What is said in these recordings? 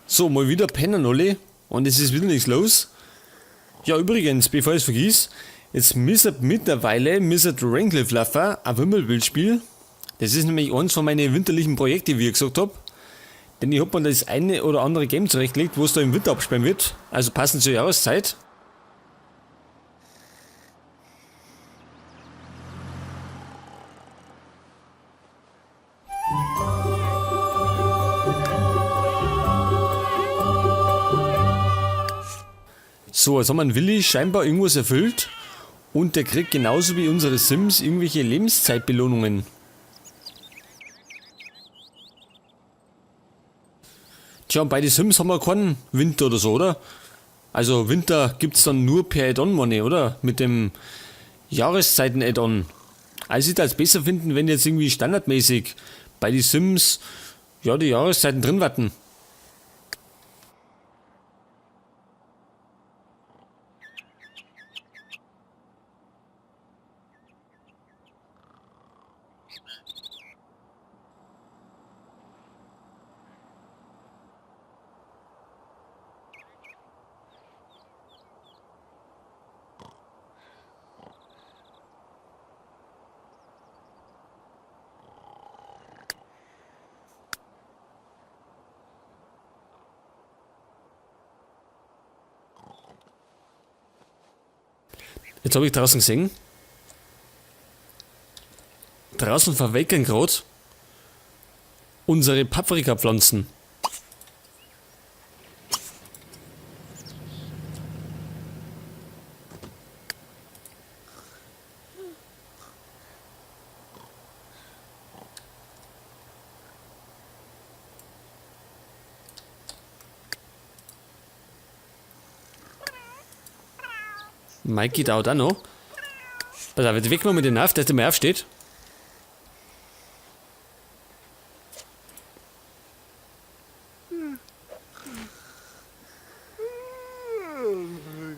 So, mal wieder pennen alle und es ist wieder nichts los. Ja, übrigens, bevor ich es vergiss, jetzt müsst mittlerweile müsst Raincliff laufen, ein Wimmelbildspiel. Das ist nämlich eins von meinen winterlichen Projekten, wie ich gesagt hab. Denn ich hab mir das eine oder andere Game zurechtgelegt, wo es da im Winter abspielen wird. Also passend zur Jahreszeit. So, jetzt haben wir einen Willi scheinbar irgendwas erfüllt und der kriegt genauso wie unsere Sims irgendwelche Lebenszeitbelohnungen. Tja, und bei den Sims haben wir keinen Winter oder so, oder? Also Winter gibt's dann nur per Add-on Money, oder? Mit dem Jahreszeiten-Add-on. Also ich würde es besser finden, wenn jetzt irgendwie standardmäßig bei den Sims, ja, die Jahreszeiten drin warten. Jetzt hab ich draußen gesehen. Draußen verwelken grad unsere Paprikapflanzen. Mikey dauert auch noch. Pass auf, jetzt wecken wir mit den auf, dass der mal aufsteht.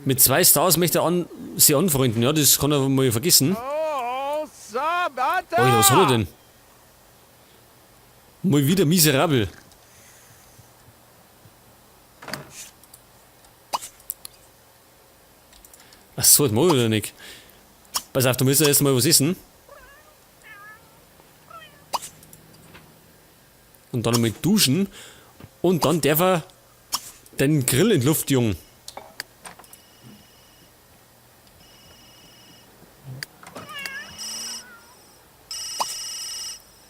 Mit 2 Stars möchte er sie anfreunden. Ja, das kann er mal vergessen. Oh, was hat er denn? Mal wieder miserabel. Ach so, das mag ich oder nicht. Pass auf, du musst ja erst mal was essen. Und dann nochmal duschen. Und dann darf er den Grill in die Luft jungen.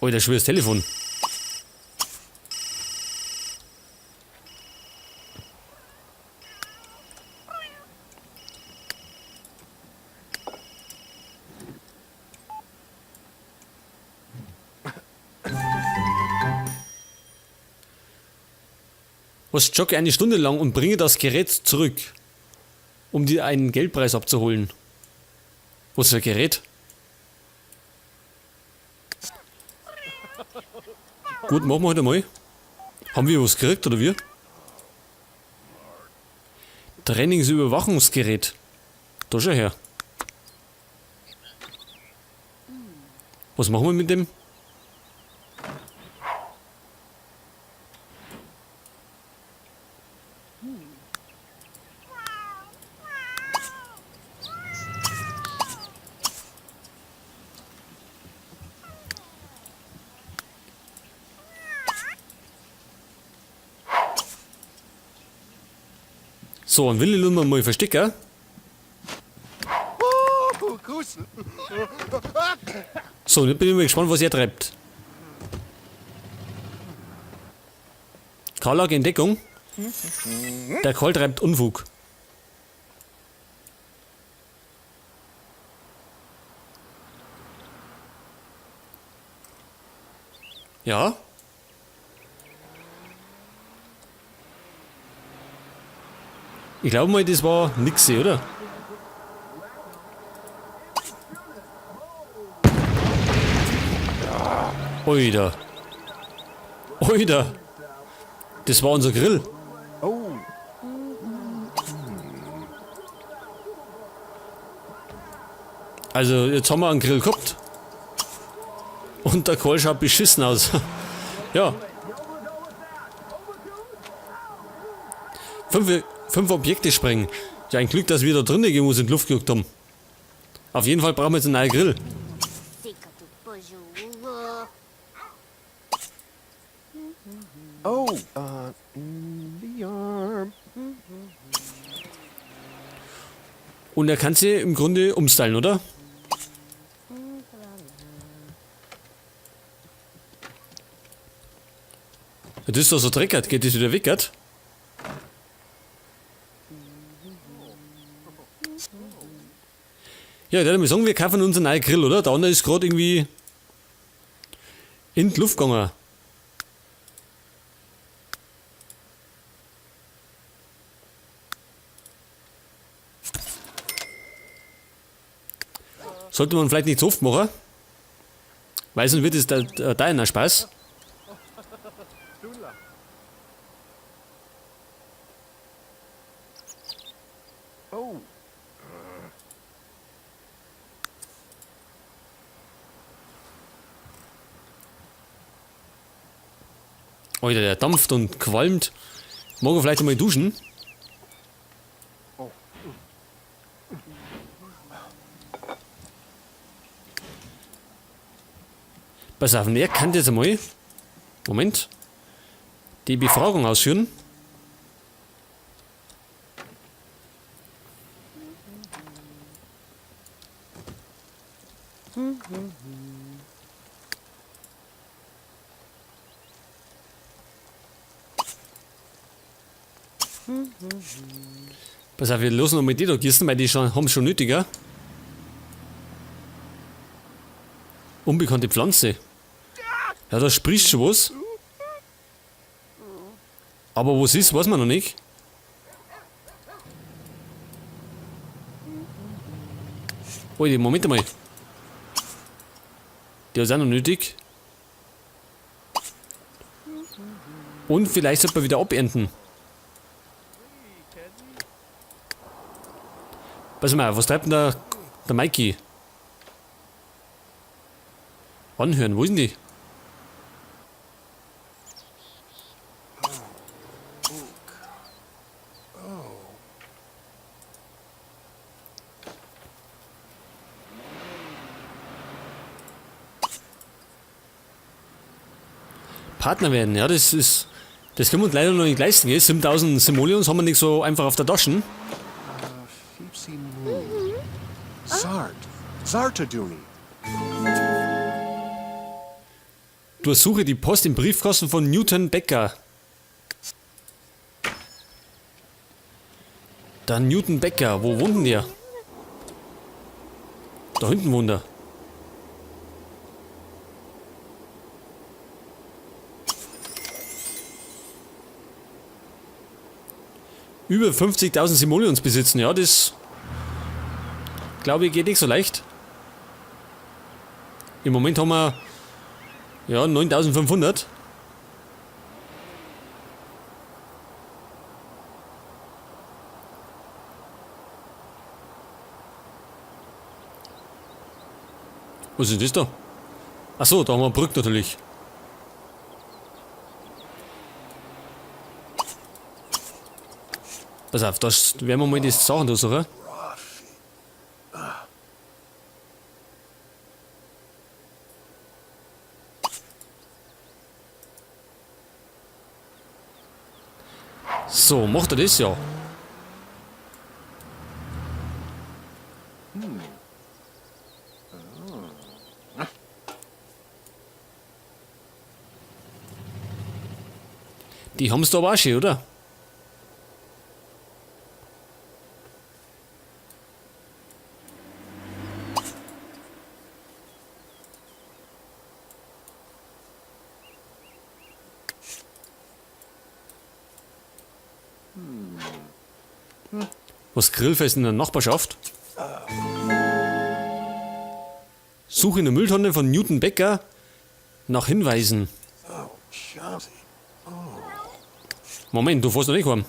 Oh, da schwirrt das Telefon. Was, jogge eine Stunde lang und bringe das Gerät zurück, um dir einen Geldpreis abzuholen. Was für ein Gerät? Gut, machen wir heute mal. Haben wir was gekriegt, oder wir? Trainingsüberwachungsgerät. Da schau her. Was machen wir mit dem? So, und Willi lassen wir mal verstecken. So, und jetzt bin ich mal gespannt, was er treibt. Karl lag in Deckung. Der Karl treibt Unfug. Ja. Ich glaube mal, das war nix, oder? Oida. Oida. Das war unser Grill. Also, jetzt haben wir einen Grill gehabt. Und der Karl schaut beschissen aus. Ja. Fünf Objekte sprengen. Ja, ein Glück, dass wir da drinnen irgendwo in die Luft geguckt haben. Auf jeden Fall brauchen wir jetzt einen neuen Grill. Oh, VR. Und er kann sie im Grunde umstylen, oder? Das ist doch so dreckert. Geht das wieder weg, gell? Ja, ich würde mal sagen, wir kaufen uns einen neuen Grill, oder? Der andere ist gerade irgendwie in die Luft gegangen. Sollte man vielleicht nicht so oft machen. Weil sonst wird es da Spaß. Oh. Alter, der dampft und qualmt. Morgen vielleicht einmal duschen. Oh. Pass auf, er kann jetzt einmal. Moment. Die Befragung ausführen. Pass auf, wir lassen noch mal die da gießen, weil die haben schon nötiger. Unbekannte Pflanze. Ja, da spricht schon was. Aber was ist, weiß man noch nicht. Oide, Moment einmal. Der ist auch noch nötig. Und vielleicht sollte man wieder abernten. Pass mal, was treibt denn der Mikey? Anhören, wo ist denn die? Partner werden, ja, das ist. Das können wir uns leider noch nicht leisten, gell? 7000 Simoleons haben wir nicht so einfach auf der Tasche. Zart. Zartaduni. Durchsuche die Post im Briefkasten von Newton Becker. Der Newton Becker, wo wohnt denn der? Da hinten wohnt er. Über 50.000 Simoleons besitzen, ja, das glaube ich geht nicht so leicht. Im Moment haben wir ja 9.500. Was ist das da? Achso, da haben wir eine Brücke natürlich. Pass auf, das werden wir mal die Sachen da suchen. So, macht er das ja. Die haben's da aber auch schön, oder? Was Grillfest in der Nachbarschaft? Suche in der Mülltonne von Newton Becker nach Hinweisen. Moment, du fährst noch nicht heim.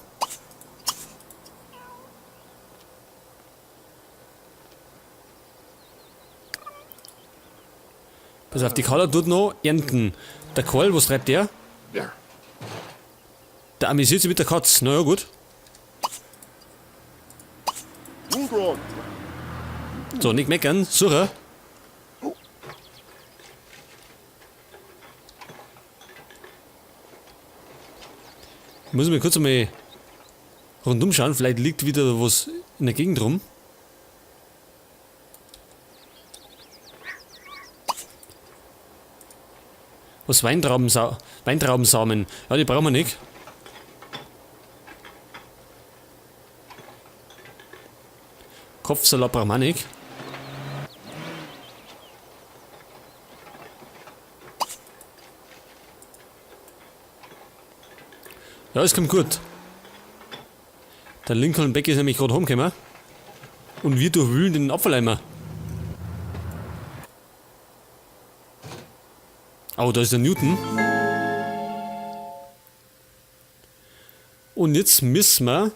Pass auf, die Carla tut noch ernten. Der Karl, was treibt der? Der amüsiert sich mit der Katze. Na ja, gut. So, nicht meckern, suche. Ich muss mir kurz einmal rundum schauen, vielleicht liegt wieder was in der Gegend rum. Was Weintraubensamen? Ja, die brauchen wir nicht. Kopfsalat brauchen wir auch nicht. Ja, es kommt gut. Der Lincoln Beck ist nämlich gerade heimgekommen. Und wir durchwühlen den Abfalleimer. Oh, da ist der Newton. Und jetzt müssen wir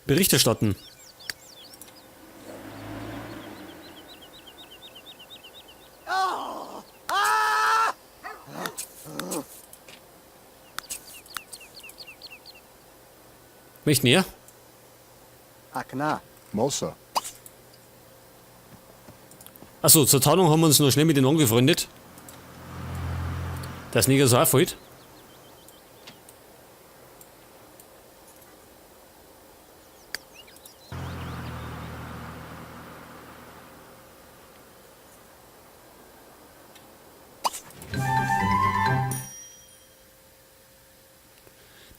Bericht erstatten. Möchte näher? Akna. Mosa. Achso, zur Tarnung haben wir uns noch schnell mit denen angefreundet. Dass nicht so auffällt.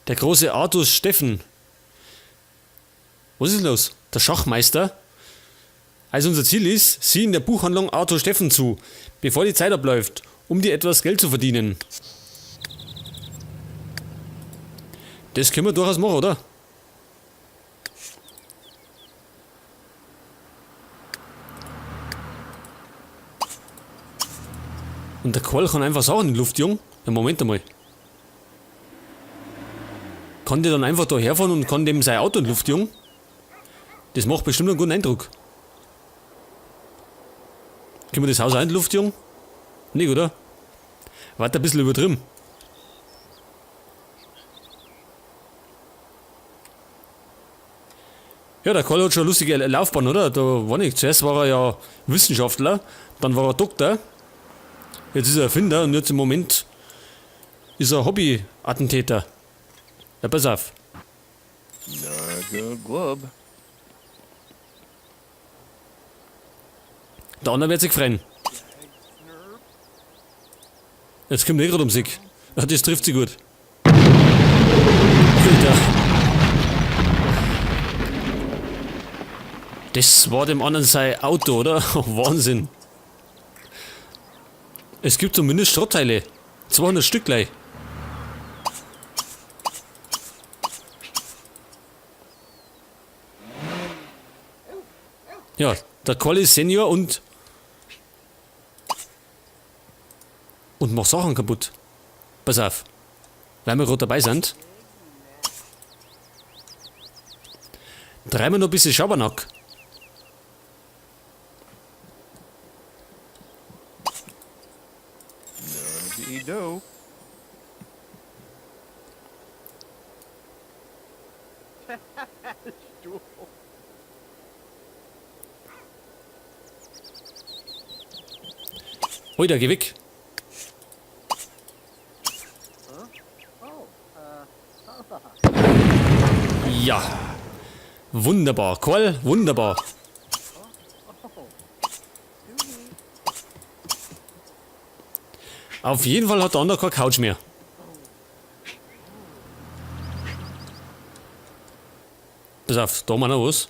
Der große Artus Steffen. Was ist los? Der Schachmeister? Also unser Ziel ist, sieh in der Buchhandlung Arthur Steffen zu, bevor die Zeit abläuft, um dir etwas Geld zu verdienen. Das können wir durchaus machen, oder? Und der Karl kann einfach Sachen in die Luft jagen. Ja, Moment einmal. Kann der dann einfach da herfahren und kann dem sein Auto in die Luft jagen? Das macht bestimmt einen guten Eindruck. Können wir das Haus auch in die Luft jagen? Nicht, oder? Warte ein bisschen übertrieben. Ja, der Karl hat schon eine lustige Laufbahn, oder? Da war nicht. Zuerst war er ja Wissenschaftler, dann war er Doktor, jetzt ist er Erfinder und jetzt im Moment ist er Hobby-Attentäter. Ja, pass auf. Der andere wird sich freuen. Jetzt kommt er gerade um sich. Ja, das trifft sie gut. Alter. Das war dem anderen sein Auto, oder? Wahnsinn. Es gibt zumindest Schrottteile. 200 Stück gleich. Ja, der Karl ist Senior und macht Sachen kaputt. Pass auf. Weil wir gerade dabei sind. Treiben wir noch ein bisschen Schabernack. Alter, geh weg. Ja. Wunderbar. Karl, wunderbar. Auf jeden Fall hat der andere keine Couch mehr. Pass auf, da haben wir noch was.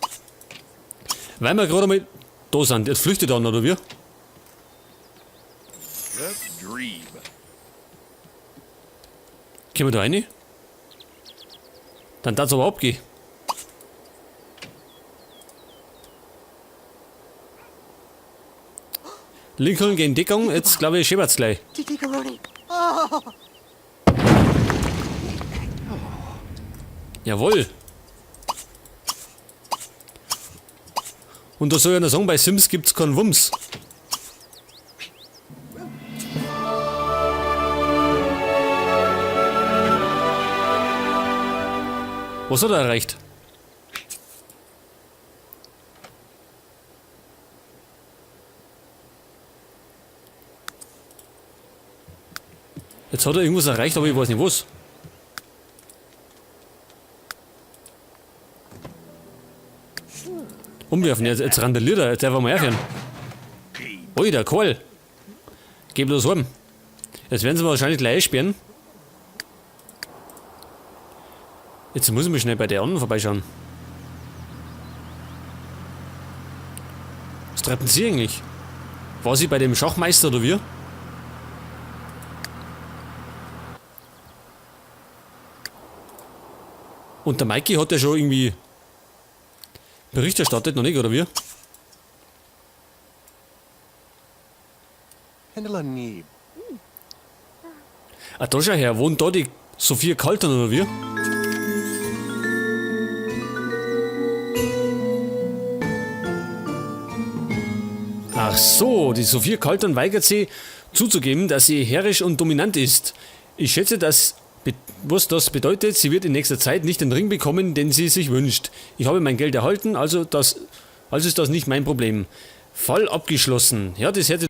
Weil wir gerade mal da sind. Jetzt flüchtet er, oder wie? Können wir da rein? Dann darf's aber abgehen. Lincoln gegen Deckung, jetzt glaube ich, scheppert's gleich. Jawohl. Und da soll einer sagen, bei Sims gibt's keinen Wumms. Was hat er erreicht? Jetzt hat er irgendwas erreicht, aber ich weiß nicht was. Umwerfen, jetzt randaliert er, jetzt darf er mal aufhören. Ui, der Karl. Geh bloß heim. Jetzt werden sie wahrscheinlich gleich einsperren. Jetzt muss ich mal schnell bei der anderen vorbeischauen. Was treiben sie eigentlich? War sie bei dem Schachmeister oder wie? Und der Mikey hat ja schon irgendwie Bericht erstattet, noch nicht, oder wie? Pendela Neeb. Ah, da schau her, wohnt da die Sophia Kaltern, oder wie? Ach so, die Sophia Kaltern weigert sich zuzugeben, dass sie herrisch und dominant ist. Ich schätze, dass, was das bedeutet, sie wird in nächster Zeit nicht den Ring bekommen, den sie sich wünscht. Ich habe mein Geld erhalten, also ist das nicht mein Problem. Fall abgeschlossen. Ja, das hätte